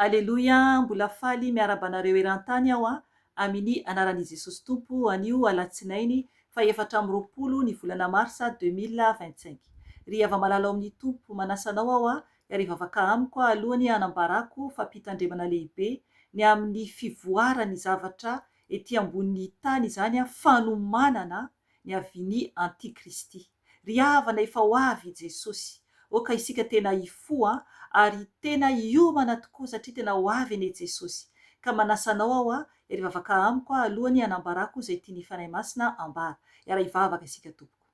Aleloia mbola faly miarahaba anareo eran-tany aho a amini anaran'i Jesosy Tompo anio alatsinainy faha 24 ny volana marsa 2025 ry hava-malala ao amin'ny Tompo manasa anao aho a hiara-hivavaka amiko alohan'ny hanambarako fampitandremana lehibe ny amin'ny fivoaran'ny zavatra ety ambonin'ny tany izany fanomanana ny havian'ny antikristy. Ry havana efa ho avy i Jesosy. Oka isika tena hifoha ary tena hiomana tokoa satria tena ho avy anie Jesosy. Ka manasa anao aho hiara-hivavaka amiko alohan'ny hanambarako izay tian'ny Fanahy Masina ambara. Hiara-hivavaka isika tompoko.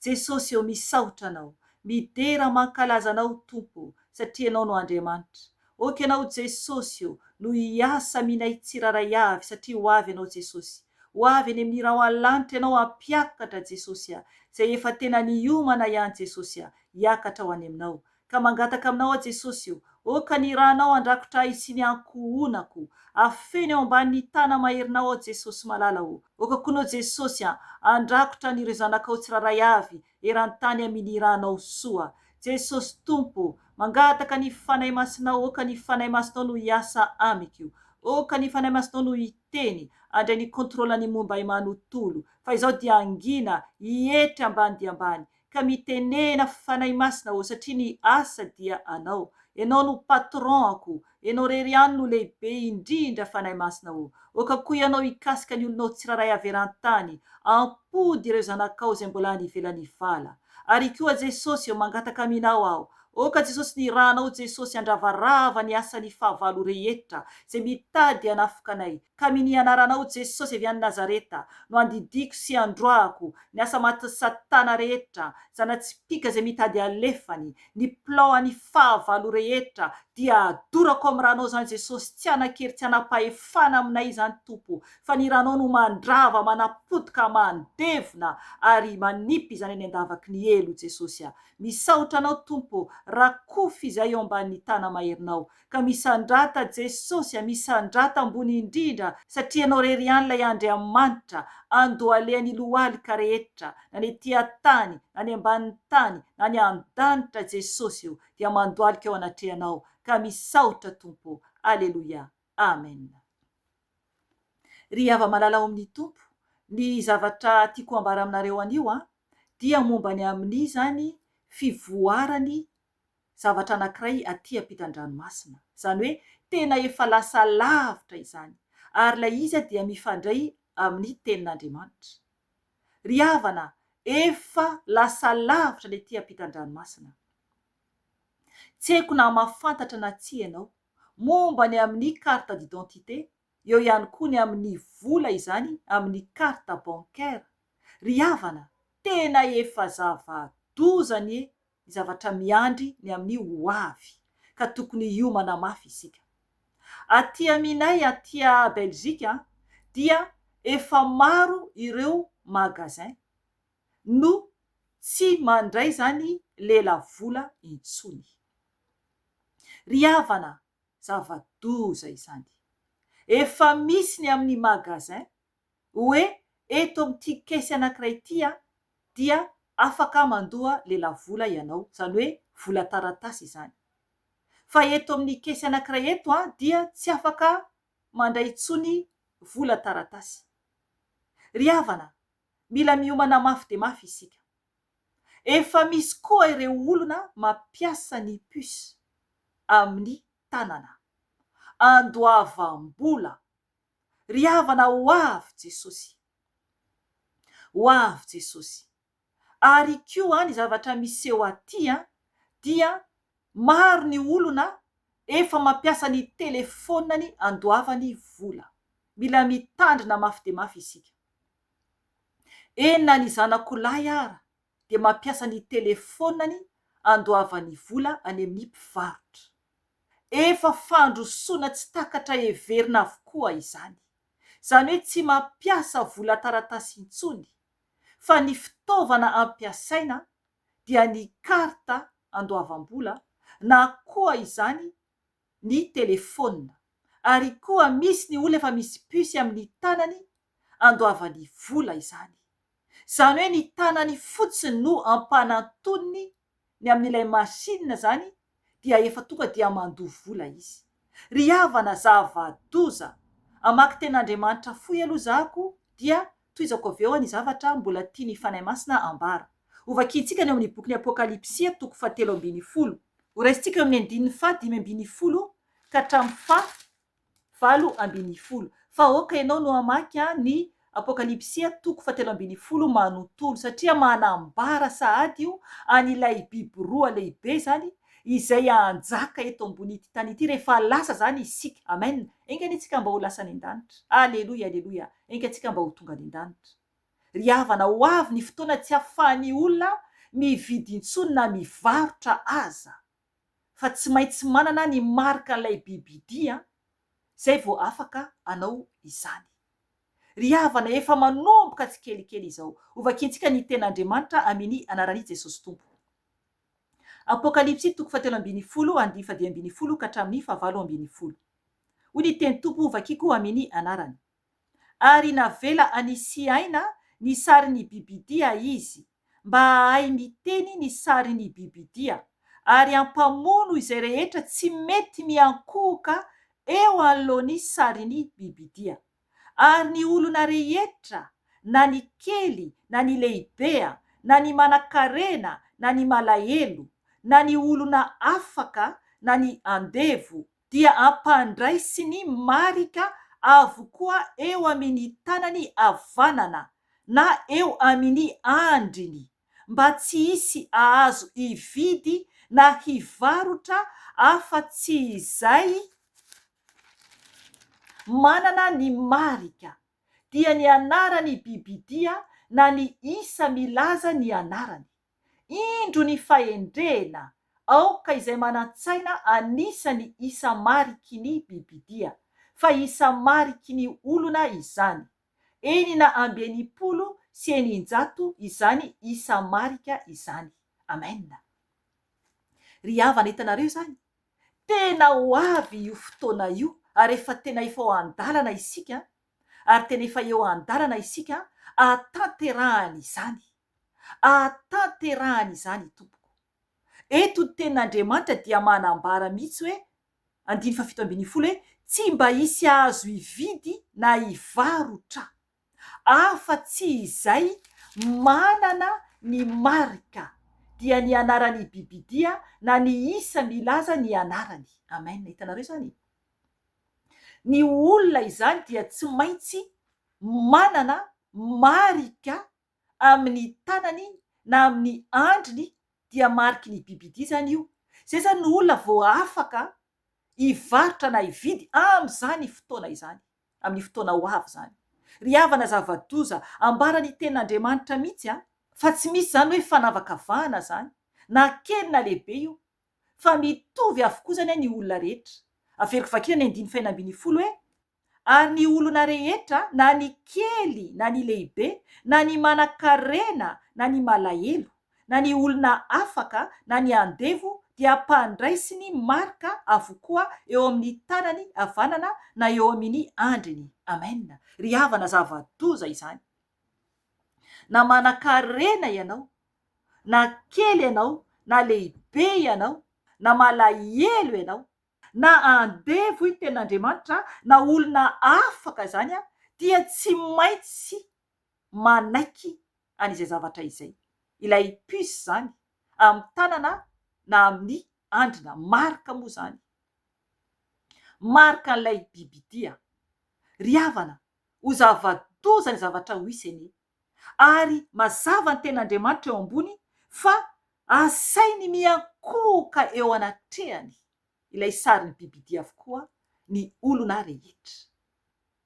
Jesosy ô misaotra anao, midera mankalaza anao Tompo satria ianao no Andriamanitra. Ok ianao Jesosy ô no hiasa aminay tsirairay avy satria ho avy ianao Jesosy. Ho avy eny amin'ny rahoalanitra ianao hampiakatra Jesosy a, izay efa tena niomana ihany Jesosy a, hiakatra ho any aminao. Ka mangataka aminao aho Jesosy o, oka ny ranao handrakotra ahy sy ny ankohonako, afeno eo ambanin'ny tana maherinao aho Jesosy malala o, oka koa nao Jesosy a, handrakotra an'ireo zanakao tsirairay avy eran-tany aminy ranao soa. Jesosy Tompo o, mangataka ny Fanahy Masinao, oka ny Fanahy Masinao no hiasa amiko, oka ny Fanahy Masinao no hiteny, handray ny contrôle ny momba ahy manontolo, fa izaho dia hangina, hietry ambany dia ambany, Ka mitenena Fanahy Masina ô satria ny asa dia anao. Ianao no patron-ko, Ianao rery ihany no lehibe indrindra Fanahy Masina ô. Oka koa Ianao hikasika ny olonao tsirairay avy eran-tany, ampody ireo zanakao izay mbola any ivelan'ny vala. Ary koa Jesosy ô mangataka aminao aho, oka Jesosy ny ranao Jesosy handravarava ny asan'ny fahavalo rehetra izay mitady hanafoka anay, ka mini anaranao Jesosy avy any Nazareta no andidiako sy androahako ny asa matin'i satana rehetra, zana-tsipìka izay mitady alefany, ny plan an'i fahavalo rehetra dia adorako amin'ny ranao izany Jesosy, tsy hanan-kery tsy hanam-pahefana aminay izany Tompo fa ny ranao no mandrava, manapotika, mandevona ary manipy izany any an-davaky ny helo Jesosy a! Misaotra anao Tompo, rakofy izay eo ambanin'ny tana-maherinao Ka misandrata Jesosy a, misandrata ambony indrindra satria Ianao irery ihany ilay Andriamanitra andohalehan'ny lohalika rehetra na ny ety an-tany na ny ambanin'ny tany na ny an-danitra Jesosy o dia mandohalika eo anatrehanao ka misaotra Tompo o Aleloia Amen Ry hava-malala ao amin'ny Tompo, ny zavatra tiako hambara aminareo anio an dia momba ny amin'ny izany fivoarany zavatra anankiray aty ampitan-dranomasina. Izany hoe tena efa lasa lavitra izany. Ary ilay izy dia mifandray amin'ny Tenin'Andriamanitra. Ry havana, efa lasa lavitra ny aty ampitan-dranomasina. Tsy haiko na mahafantatra na tsia ianao, momba ny amin'ny carte d'identité, eo ihany koa ny amin'ny vola izany amin'ny carte bancaire. Ry havana, tena efa zava-doza anie ny zavatra miandry ny amin'ny ho avy ka tokony hiomana mafy isika. Aty aminay aty Belgique dia efa maro ireo magasin no tsy mandray izany lelavola intsony. Ry havana, zava-doza izany. Efa misy ny amin'ny magasin hoe eto amin'ity caisse anankiray ity dia afaka mandoa lelavola ianao, izany hoe vola taratasy izany. Fa eto amin'ny caisse anankiray eto dia tsy afaka mandray intsony vola taratasy. Ry havana, mila miomana mafy dia mafy isika. Efa misy koa ireo olona mampiasa ny puce amin'ny tanana. Andoavam-bola Ry havana ho avy Jesosy. Ho avy Jesosy. Ary koa ny zavatra miseho aty dia maro ny olona efa mampiasa ny telefonany andoavany vola. Mila mitandrina mafy dia mafy isika. Eny na ny zanako lahy ara dia mampiasa ny telefonany andoavany vola any amin'ny mpivarotra. Efa fandrosoana tsy takatra heverina avokoa izany. Izany hoe tsy mampiasa vola taratasy intsony fa ny fitaovana ampiasaina dia ny carte andoavam-bola na koa izany ny telefaonina. Ary koa misy ny olona efa misy puce amin'ny tanany andoavany vola izany. Izany hoe ny tanany fotsiny no ampanantoniny ny amin'ilay machine izany dia efa tonga dia mandoa vola izy. Ry havana zava-doza! Hamaky tenin'Andriamanitra fohy aloha zahako dia tohizako avy eo ny zavatra mbola tian'ny Fanahy Masina ambara. Hovakiantsika ny ao amin'ny bokin'ny Apokalypsia toko fahatelo ambin'ny folo. Horaisintsika eo amin'ny andininy faha 15 ka hatramin'ny faha 18. Fa aoka ianao no hamaky ny Apokalypsia toko fahatelo ambin'ny folo manontolo, satria manambara sahady io an'ilay biby roa lehibe izany izay hanjaka eto ambon'ity tany ity rehefa lasa izany isika. Amen. Enga anie tsika mba ho lasa any an-danitra. Aleloia, aleloia. Enga antsika mba ho tonga any an-danitra. Ry havana, ho avy ny fotoana tsy ahafahan'ny olona mividy intsony na mivarotra aza, fa tsy maintsy manana ny marikan'ilay bibidia izay vao afaka hanao izany. Ry havana, efa manomboka tsikelikely izao. Hovakiantsika ny Tenin'Andriamanitra amini anaran'i Jesosy Tompo. Apokalypsy toko fahatelo ambin'ny folo andihy fahadimy ambin'ny folo ka hatramin'ny fahavalo ambin'ny folo. Hoy ny teny Tompo hovakiko amini anarany. Ary navela hanisy aina ny sarin'ny bibidia izy, mba hahay miteny ny sarin'ny bibidia, ary hampamono izay rehetra tsy mety miankohoka eo anoloan'ny sarin'ny bibidia. Ary ny olona rehetra, na ny kely na ny lehibe, na ny manankarena na ny malahelo, na ny olona afaka na ny andevo, dia ampandraisiny marika avokoa eo amin' ny tanany havanana na eo amin' ny andriny, mba tsy hisy hahazo hividy na hivarotra afa-tsy izay manana ny marika, dia ny anaran' i bibidia na ny isa milaza ny anarany. Indro ny fahendrena, aoka izay manan-tsaina hanisa ny isa mariky ny bibidia, fa isa mariky ny olona izany. 666 izany isa marika izany. Amen. Ry havana hitanareo izany? Tena ho avy io fotoana io ary efa tena efa ao an-dalana isika ary tena efa eo an-dalana isika hahatanterahana izany. Ahatanterahany izany tompoko. Eto ny tenin'Andriamanitra dia manambara mihitsy hoe, andininy faha-17 hoe, tsy mba hisy hahazo hividy na hivarotra afa tsy izay manana ny marika, dia ny anaran'i bibidia na ny isa milaza ny anarany. Amen. Hitanareo izany? Ny olona izany dia tsy maintsy manana marika amin'ny tanany na amin'ny andriny dia mariky ny bibidia izany io. Izay izany no olona vao afaka hivarotra na hividy amin'izany fotoana izany, amin'ny fotoana ho avy izany. Ry havana zava-doza, ambaran'ny tenin'Andriamanitra mihitsy an, fa tsy misy izany hoe fanavakavahana izany, na kely na lehibe io, fa mitovy avokoa izany ny olona rehetra. Averiko vakiana ny andininy fahenina ambin'ny folo hoe, Ary ny olona rehetra, na ny kely na ny lehibe, na ny manan-karena na ny malahelo, na ny olona afaka na ny andevo dia ampandraisiny marika avokoa eo amin'ny tanany havanana na eo amin'ny andriny. Amen. Ry havana zava-doza izany. Na manan-karena ianao, na kely ianao, na lehibe ianao, na malahelo ianao, na andevo hoy ny tenin'Andriamanitra na olona afaka izany dia tsy maintsy manaiky an'izay zavatra izay. Ilay puce izany amin'ny tanana na amin'ny andrina, marika moa izany. Marika an'ilay bibidia. Ry havana, ho zava-doza ny zavatra ho hisy anie. Ary mazava ny tenin'Andriamanitra eo ambony fa asainy miankohoka eo anatrehany ilay sarin'ny bibidia avokoa ny olona rehetra.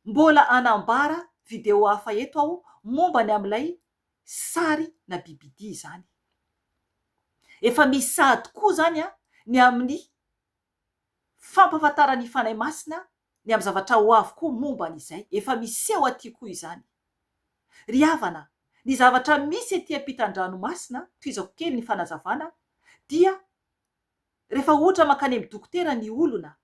Mbola hanambara video hafa eto aho momba ny amin'ilay sary na bibidia izany. Efa misy sahady koa izany ny amin'ny. Fampahafantaran'ny Fanahy Masina ny amin'ny zavatra ho avy koa momba an'izay. Efa miseho aty koa izany. Ry havana, ny zavatra misy ety ampitan-dranomasina, tohizako kely ny fanazavana, dia rehefa ohatra mankany amin'ny dokotera ny olona,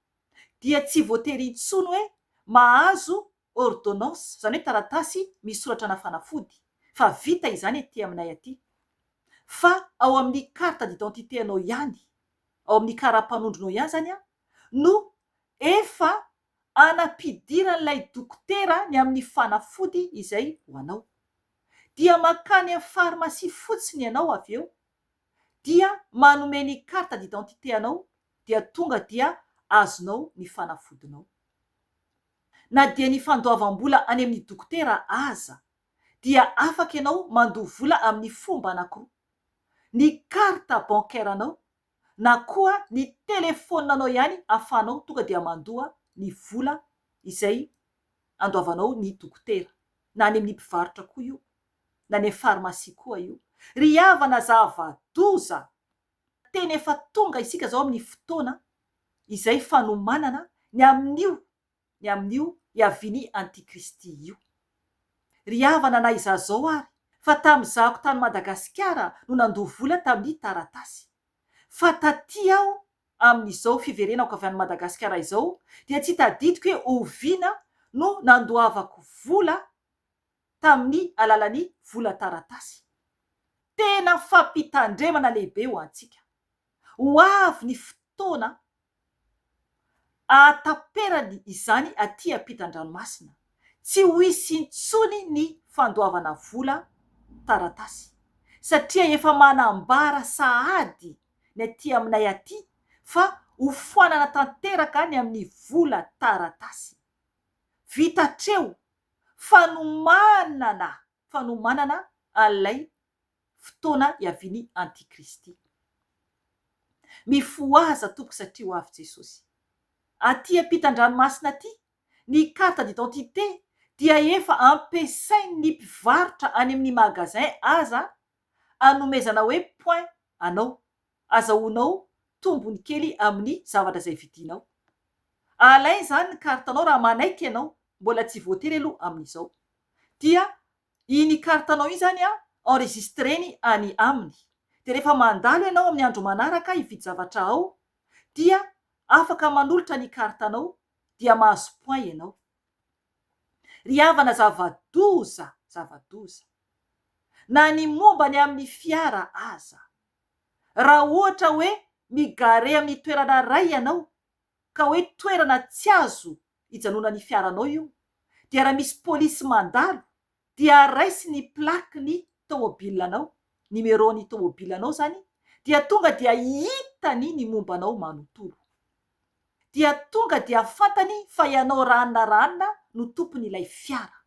dia tsy voatery intsony hoe mahazo ordonnance, izany hoe taratasy misy soratra ana fanafody, fa vita izany ety aminay aty. Fa ao amin'ny carte d'identité anao ihany, ao amin'ny kara-panondronao ihany izany no efa anampidiran'ilay dokotera ny amin'ny fanafody izay ho anao. Dia mankany amin'ny pharmacie fotsiny ianao avy eo dia manome ny carte d'identité anao dia tonga dia azonao ny fanafodinao. Na dia ny fandoavam-bola any amin'ny dokotera aza dia afaka ianao mandoa vola amin'ny fomba anankiroa, ny carte bancaire anao na koa ny telefaoninanao ihany ahafahanao tonga dia mandoa ny vola izay andoavanao ny dokotera, na any amin'ny mpivarotra koa io, na any amin'ny pharmacie koa io. Ry havana zava-doza! Tena efa tonga isika izao amin'ny fotoana izay fanomanana ny amin'io ny amin'io hiavian'i Antikristy io. Ry havana na izaho izao ary fa tamin'izahako tany Madagasikara no nandoa vola tamin'ny taratasy. Fa taty aho amin'izao fiverenako avy any Madagasikara izao dia tsy tadidiko hoe oviana no nandoavako vola tamin'ny alalan'ny vola taratasy. Tena fampitandremana lehibe ho antsika. Ho avy ny fotoana hahataperany izany aty ampitan-dranomasina. Tsy ho hisy intsony ny fandoavana vola taratasy, satria efa manambara sahady ny aty aminay aty fa hofoanana tanteraka ny amin'ny vola taratasy. Vita hatreo fanomanana fanomanana an'ilay fotoana hiavian'i Antikristy. Mifohaza tompoko satria ho avy Jesosy. Aty ampitan-dranomasina aty, ny carte d'identité dia efa ampiasain'ny mpivarotra any amin'ny magasin aza anomezana hoe point anao, azahoanao tombony kely amin'ny zavatra izay vidianao. Alainy izany ny carte-nao raha manaiky ianao, mbola tsy voatery aloha amin'izao. Dia Iny carte-nao iny zany an, enregistreny any aminy. Dia rehefa mandalo ianao amin'ny andro manaraka hividy zavatra ao dia afaka manolotra ny carte-nao dia mahazo point ianao. Ry havana zava-doza, zava-doza. Na ny momba ny amin'ny fiara aza. Raha ohatra hoe mi-garer amin'ny toerana iray ianao ka hoe toerana tsy azo hijanonan'ny fiaranao io dia raha misy polisy mandalo dia raisy ny plaque ny tomobile anao, numéro ny tomobile anao zany dia tonga dia hitany ny momba anao manontolo. Dia tonga dia fantany fa ianao ranona ranona no tompon'ilay fiara.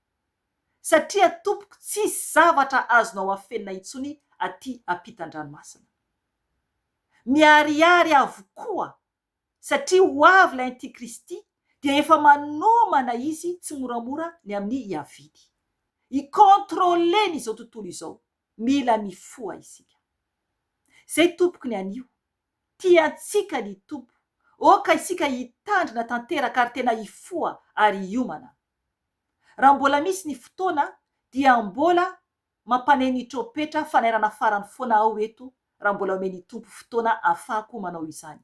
Satria tompoko tsisy zavatra azonao afenina intsony aty ampitan-dranomasina. Miharihary avokoa satria ho avy ilay antikristy dia efa manomana izy tsimoramora ny amin'ny hiaviany. Hi-controler-ny izao tontolo izao. Mila mifoha isika. Izay tompoko ny anio. Tia antsika ny Tompo. Aoka isika hitandrina tanteraka ary tena hifoha ary hiomana. Raha mbola misy ny fotoana dia mbola Mampaneno ny trompetra fanairana farany foana aho eto raha mbola omen'ny Tompo fotoana ahafahako manao izany.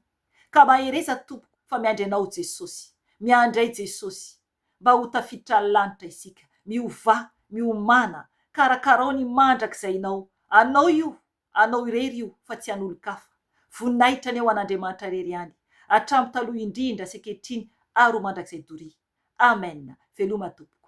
Ka mahereza tompoko fa miandry anao Jesosy. Miandry ay Jesosy. Mba ho tafiditra lanitra isika. Miovà, miomàna, karakarao ny mandrakizainao. Anao io, anao irery io fa tsy an'olon-kafa. Voninahitra anie ho an'Andriamanitra irery ihany, hatramin'ny taloha indrindra sy ankehitriny ary ho mandrakizay doria. Amen. Veloma Tompoko.